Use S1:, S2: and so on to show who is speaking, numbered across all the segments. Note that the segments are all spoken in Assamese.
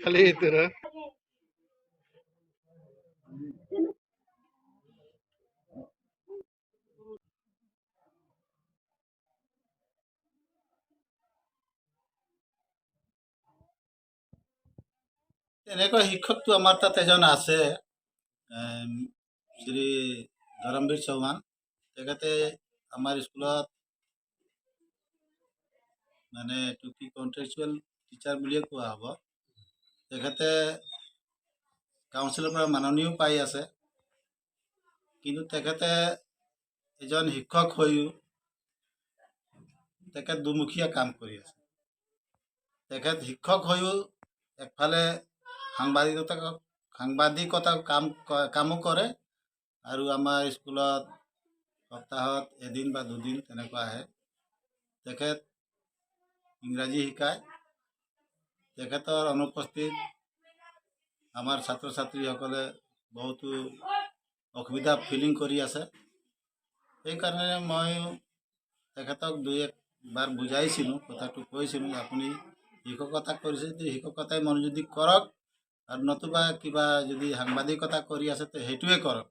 S1: খালি এইটো ন।
S2: তেনেকুৱা শিক্ষকটো আমাৰ তাত এজন আছে, শ্ৰী ধৰমবীৰ চৌহান। তেখেতে আমাৰ স্কুলত মানে এইটো কি কণ্ট্ৰেকচুৱেল টিচাৰ বুলিয়ে কোৱা হ'ব। তেখেতে কাউন্সিলৰ পৰা মাননিও পাই আছে, কিন্তু তেখেতে এজন শিক্ষক হৈও তেখেত দুমুখীয়া কাম কৰি আছে। তেখেত শিক্ষক হৈও একফালে সাংবাদিকতা কামো কৰে আৰু আমাৰ স্কুলত সপ্তাহত এদিন বা দুদিন তেনেকুৱা আহে। তেখেত ইংৰাজী শিকায়। তেখেতৰ অনুপস্থিত আমাৰ ছাত্ৰ ছাত্ৰীসকলে বহুতো অসুবিধা ফিলিং কৰি আছে। সেইকাৰণে মই তেখেতক দুই একবাৰ বুজাইছিলোঁ, কথাটো কৈছিলোঁ, আপুনি শিক্ষকতা কৰিছে যদি শিক্ষকতাই মনোযোগ কৰক আৰু নতুবা কিবা যদি সাংবাদিকতা কৰি আছে তে সেইটোৱে কৰক।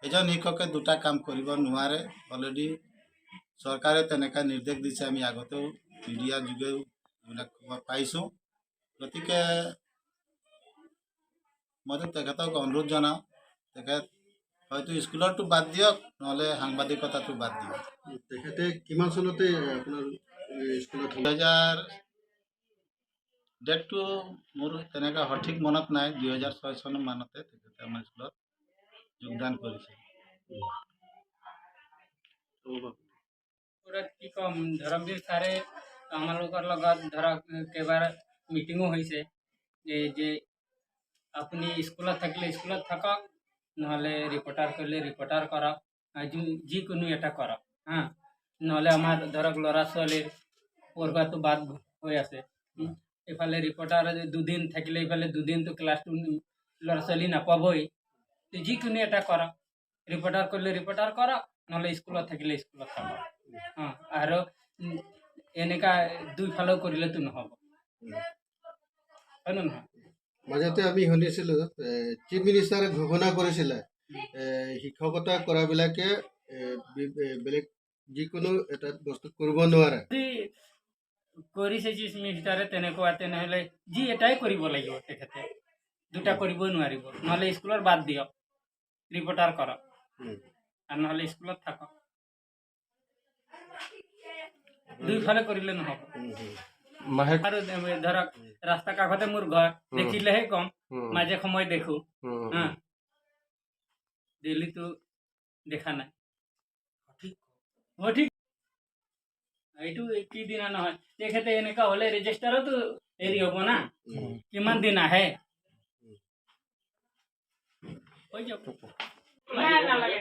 S2: এজন শিক্ষকে দুটা কাম কৰিব নোৱাৰে। অলৰেডি চৰকাৰে তেনেকুৱা নিৰ্দেশ দিছে, আমি আগতেও মিডিয়াৰ যোগেও এইবিলাক খবৰ পাইছোঁ। গতিকে মইতো তেখেতক অনুৰোধ জনাওঁ, তেখেত হয়তো স্কুলৰটো বাদ দিয়ক, নহ'লে সাংবাদিকতাটো বাদ দিয়ক।
S1: তেখেতে কিমান চনতে আপোনাৰ স্কুলত?
S2: 2000 ডেটটো মোৰ তেনেকুৱা সঠিক মনত নাই, 2006 চনৰ মানতে তেখেতে আমাৰ স্কুলত যোগদান কৰিছিল।
S3: কি ক'ম, ধৰমবীৰ ছাৰে আমালোকৰ লগত ধৰক কেইবাৰ মিটিঙো হৈছে এই যে আপুনি স্কুলত থাকিলে স্কুলত থাকক, নহ'লে ৰিপৰ্টাৰ কৰিলে ৰিপৰ্টাৰ কৰক, যিকোনো এটা কৰক। হা, নহ'লে আমাৰ ধৰক ল'ৰা ছোৱালীৰ পঢ়োৱাটো বাদ হৈ আছে। এইফালে ৰিপৰ্টাৰ দুদিন থাকিলে এইফালে দুদিনটো ক্লাছটো ল'ৰা ছোৱালী নাপাবই। যিকোনো এটা কৰক, ৰিপৰ্টাৰ কৰিলে ৰিপৰ্টাৰ কৰক, নহ'লে স্কুলত থাকিলে স্কুলত থাকক। অঁ, আৰু এনেকা দুইফালেও কৰিলেতো নহ'ব, হয় নে নহয়?
S1: মাজতে আমি শুনিছিলোঁ চিফ মিনিষ্টাৰে ঘোষণা কৰিছিলে শিক্ষকতা কৰাবিলাকে বেলেগ যিকোনো এটা বস্তু কৰিব নোৱাৰে।
S3: যদি কৰিছে চিফ মিনিষ্টাৰে তেনেকুৱা, তেনেহ'লে যি এটাই কৰিব লাগিব, তেখেতে দুটা কৰিবই নোৱাৰিব। নহ'লে স্কুলৰ বাদ দিয়ক, ৰিপৰ্টাৰ কৰক আৰু নহ'লে স্কুলত থাকক। দুইফালে কৰিলে নহ'ব। আৰু ধৰক ৰাস্তা কাষতে মোৰ ঘৰ, দেখিলেহে কম, মাজে সময় দেখো, হা, ডেইলিতো দেখা নাই। সঠিক এইটো কি দিনা নহয়, তেখেতে এনেকুৱা হ'লে ৰেজিষ্টাৰতো হেৰি হ'ব না, কিমান দিন আহে হৈ যাব। নালাগে,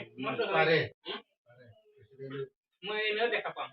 S3: মই এনেও দেখা পাম।